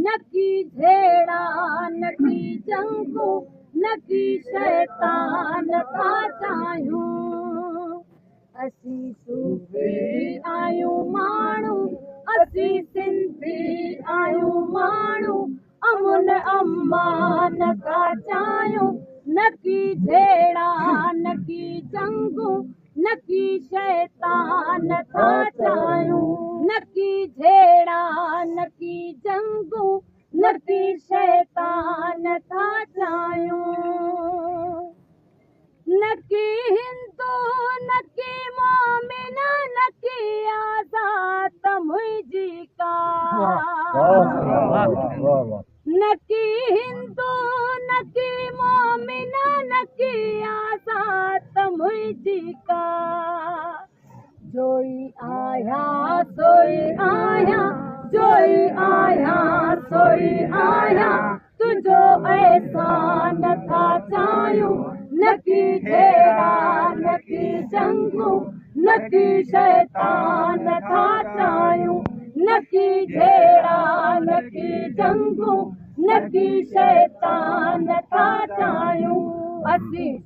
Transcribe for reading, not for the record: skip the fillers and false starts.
نڪي جهيڙا نڪي جنگون نڪي شيطان ٿا چاهيون. اسين صوفي آهيون ماڻهو، اسين سنڌي آهيون ماڻهو، امن امان ٿا چاهيون. نڪي جهيڙا نڪي جنگون نڪي شيطان ٿا چاهيون. نڪي جهيڙا نڪي جنگون نڪي شيطان ٿا چاهيون. نڪي هندو نڪي مومن نڪي آزاد منهنجي ڪا. نڪي هندو نڪي مومن نڪي آزاد منهنجي ڪا. جوئي آهيان سوئي آهيان، جوئي آهيان سوئي آهيان، تنهنجو احسان ٿا چاهيون. نڪي جهيڙا نڪي جنگون نڪي شيطان ٿا چاهيون. نڪي جهيڙا نڪي جنگون نڪي شيطان ٿا چاهيون. اسين